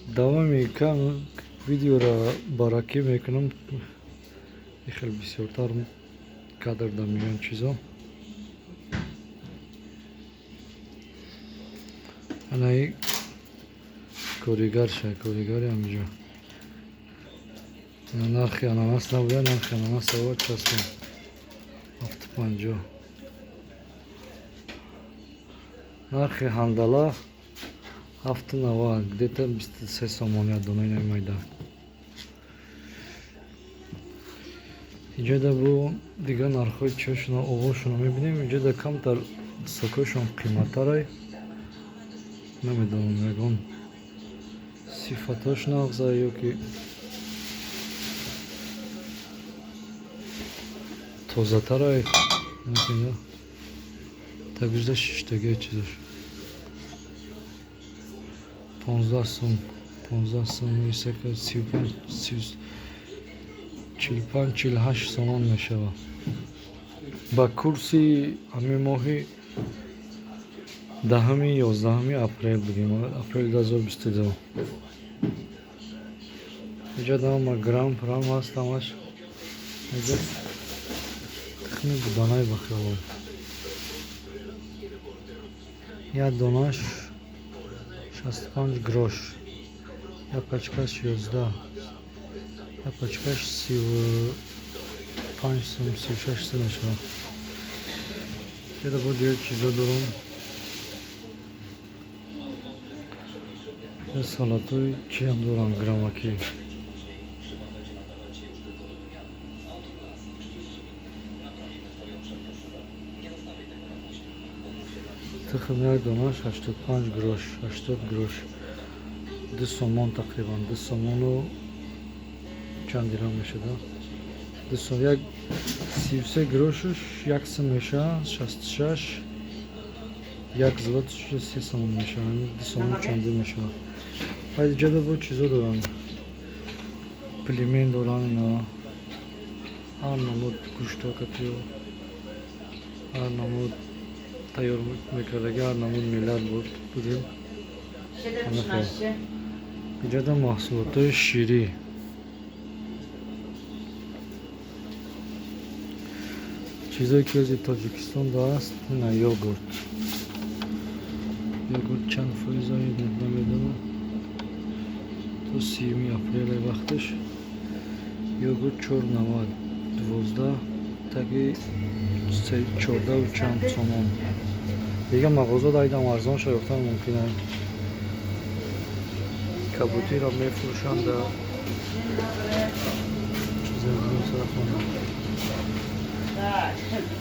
Давоми кам видеоро баракӣ мекунам, хеле бисёртар кадр да меоянд чизо. Анаи коригарша, коригари ҳамиҷо. Нархи ананас набуда, нархи ананас аввал часпон 7,50. Нархи ҳандала 7,90, где-то 23 сомон як дона инаи майда. Инҷода бо дигар нархҳои чиҳошона, овозшона мебинем. Инҷода камтар сокҳошон қиматтарай. Намедонам, ягон сифатош нағза ё ки тозатарай. Тагижда шиштагия чизош. 15 сум, 15 сум, 35, 45, 48 сомон мешавад. Ба курси ҳамин моҳи 10-ми, 11-ми апрел бигем, апрели 2022. Инҷа ҳама грамм прам ҳаст ҳамаш. Инҷа тухми буданаи ба хиёлам. Як донаш 65 грош, як пачкаш 11, як пачкаш 35 сум, 36 сум мешавад. Инҷа бо дигар чизо дорам. Салатҳои чиам дорам, граммакӣ. Тухм як донаш 85 грош, 80 грош, 2 сомон тақрибан, 2 сомону чанд дирам мешуда? 2 сом, як 33 грошаш як сум мешавад, 66, як злоташ 3 сомон мешавад, 2 сомон чанди мешавад. Баъд иҷода бо чизо доранд. Пельмен доранд ина. Ҳар намуд гӯшто катиё, ҳар намуд тайёр мекардаги, ҳар намуд миллат будем. 7,13. Иҷода маҳсулотҳои ширӣ. Чизое ки ози Тоҷикистон аст, ина йогурт. Йогурт чанд фоиза намедонам. То 30 апрели вақташ йогурт 4,90, 12, таги 14 чанд сомон. Дигар мағоза дайдам арзонша ёфтан мумкин аст. Кабутиро мефурӯшанд дар чизои. Tak.